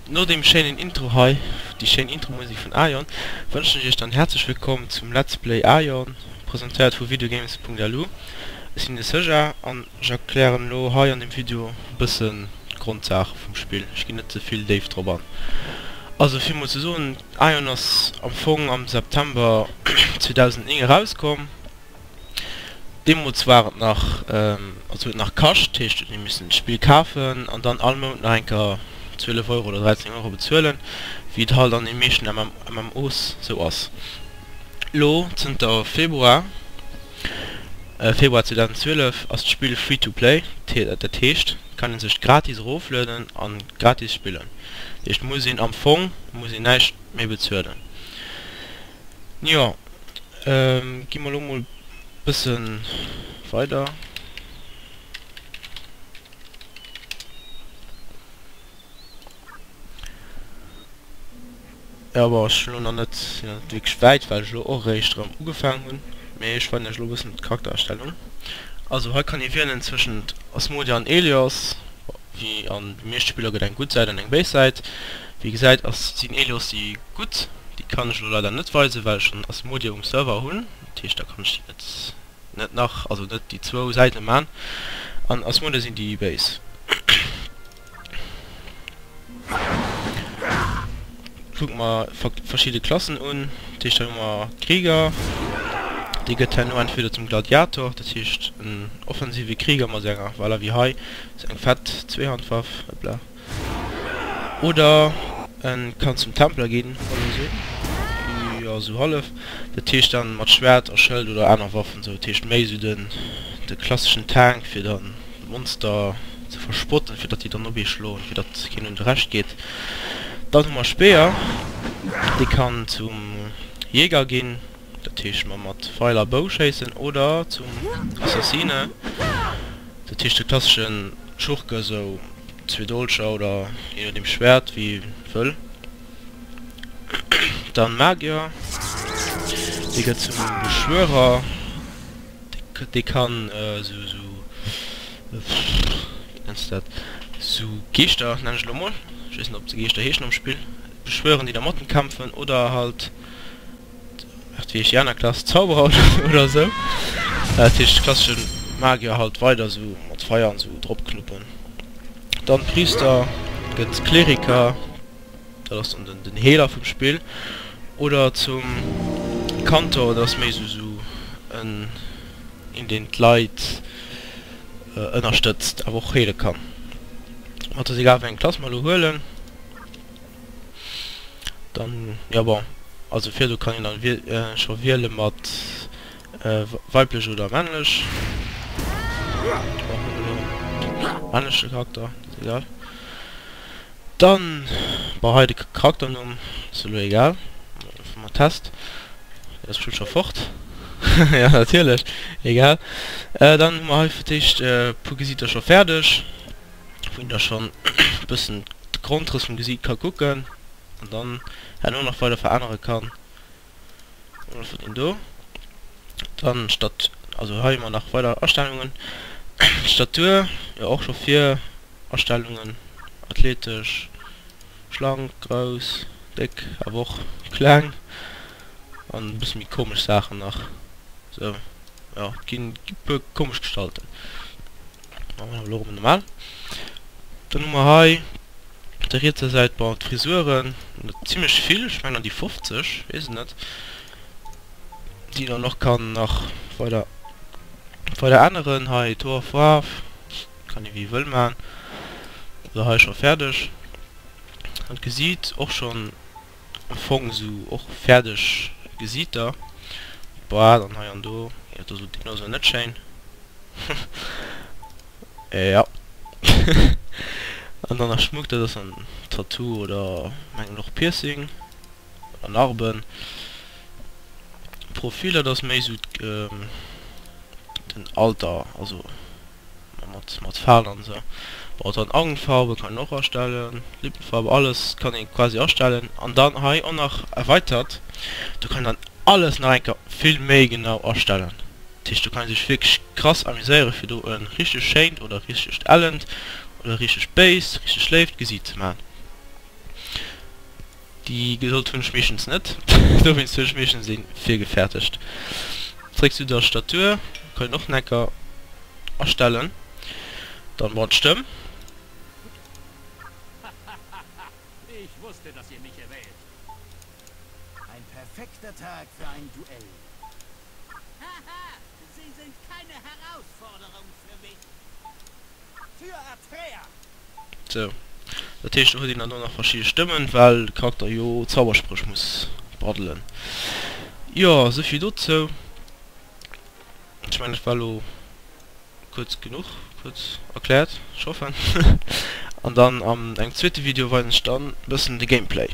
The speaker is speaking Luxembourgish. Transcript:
No deem schéinen Intro hei, déi schéin Intro-Musek vun Aion, wënschen ech iech dann häerzlech wëllkomm zum Let's Play Aion, presentéiert vu Videogames.lu. Ech sinn de Seja an ech erklären elo hei an dem Video e bëssen d'Grondsaache vum Spill. Ech ginn net ze vill déif drop an. Also fir mol ze soen, Aion ass am Fong am September 2009 erauskomm. Deemools war et nach, also huet nach kascht, dat heescht mir missen d'Spill kafen an dann all Mount nach eng Kéier 12 Euro oder 13 Euro bezuelen, wéi et halt an de meeschten MMOs sou ass. Lo zënter Februar, Februar 2012, ass d'Spill free to play, dat heescht et kann ee sech gratis eroflueden an gratis spillen. Dat heescht muss een am Fong muss een näischt méi bezuelen. Jo, gi mer elo mol bëssen weider. Jo, bon, ech hunn elo nach net, sinn nach net wierklech wäit, well ech elo och eréischt erëm ugefaangen hunn, mee ech weisen iech elo e bëssen d'Charaktererstellung. Also hei kann ee wielen zwëschent Asmodia an Elios. Wéi an de meeschte Spiller gëtt eng gutt Säit an eng béis Säit. Wéi gesäit ass sinn Elios déi gutt. Déi kann ech elo leider net weisen, well ech schon Asmodia um Server hunn. Dat heescht da kann ech déi net net nach, also net déi zwou Säiten man. An Asmodia sinn déi béis. Kucke mer verschidde Klassen un. Dat heescht hei hu mer Krieger, dee gëtt herno entweder zum Gladiator, dat heescht en offensive Krieger mat enger, voilà wéi hei, sou eng fett Zweehandwaff, hopla. Oder en kann zum Templer ginn oder sou, jo sou hallef, dat heescht dann mat Schwert a Schëld oder aner Waffen sou, dat heescht méi sou den de klasseschen Tank fir dann d'Monster ze verspotten, fir datt déi dann op ee schloen, fir datt keen un de Rescht geet. Dann hu mer Speer, dee kann zum Jäger ginn, dat heescht mer mat Pfeil a Bou schéissen, oder zum Assassine, dat heescht de klasseschen Schurke sou. Zwee Dolcher oder je nodeem Schwert, wéi een wëll. Dann Magier, dee gëtt zum Beschwörer, dee kann sou, sou, wéi nenns de dat, sou Geeschter, nennen ech elo mol, ech weess net ob se Geeschter heeschen am Spill, beschwören déi da mat em kämpfen oder halt Ach wéi heescht déi aner Klass? Zauberer oder esou. Dat heescht klasseschen Magier halt weider esou mat Feier an esou drop knuppen. Dann Priester gëtt Kleriker, dat ass dann den den Heeler vum Spill. Oder zum Kantor, dat ass méi esou esou en een deen d'Leit ënnerstëtzt awer och heele kann. Ma et ass egal wéi eng Klass mer elo huelen. Dann, jo bon, also virdu kann een dann scho wiele mat weiblech oder männlech. Bon, hunn elo männleche Charakter, ass egal. Dann, bon hei de Charakternumm, ass elo egal, maache mer Test. Deen ass bestimmt scho fort, jo natierlech, egal. Dann hu mer hei fir d'éischt e puer Gesiiter scho fäerdeg. wou een da schon e bëssen de Grondrëss vum Gesiit ka kucken an dann herno nach weider verännere kann. Oder deen do. Dann statt, also hei hu mer nach weider Astellungen. Statur, jo och scho Virastellungen, athletesch, schlank, grouss, déck, awer och kleng an e bësse méi komesch Saachen nach. Sou, jo, et ginn e puer komesch Gestalten. Elo erëm normal. Dann hu mer hei op der rietser Säit, bon, d'Frisuren, zimlech vill, ech mengen an déi 50, weess et net, déi een dann och kann nach weider weider änneren. Hei d'Hoerfaarf kann ee wéi ee wëll maachen. Also hei scho fäerdeg. An d'Gesiit och schonn am Fong esou och fäerdeg Gesiiter. Boah, dann hei an do, jo do sou deen ass elo net schéin. Ja. An dann nach Schmuck, dat ass dann Tattoo oder mengen och Piercing oder Narben. Profil, dat ass méi sou den Alter, also mat mat Falen an esou. Bon, dann Augenfarbe kann een och astellen, Lippenfarbe, alles kann een quasi astellen. An dann hei och nach erweitert, do kann een dann alles nach eng Kéier vill méi genau astellen. Dat heescht do kann ee sech wierklech krass amuséieren fir do e richteg schéint oder richtegt ellent oder richteg béist, richteg léift Gesiit ze maachen. Déi Gedold hunn ech meeschtens net, dowéinst hunn ech meeschtens een virgefäertegt. Zréck zu der Statur, kann een och necker astellen. Dann bon d'Stëmm. Ich wusste, dass ihr mich erwählt. Ein perfekter Tag für ein Duell. Haha, Sie sind keine Herausforderung für mich. Für Atrea! Sou, dat heescht do huet een dann och nach verschidde Stëmmen, well de Charakter jo Zauberspréch muss braddelen. Jo, souvill dozou. Ech mengen dat war elo kuerz genuch kuerz erkläert, ech hoffen. An dann an engem zweete Video weisen ech dann e bëssen de Gameplay.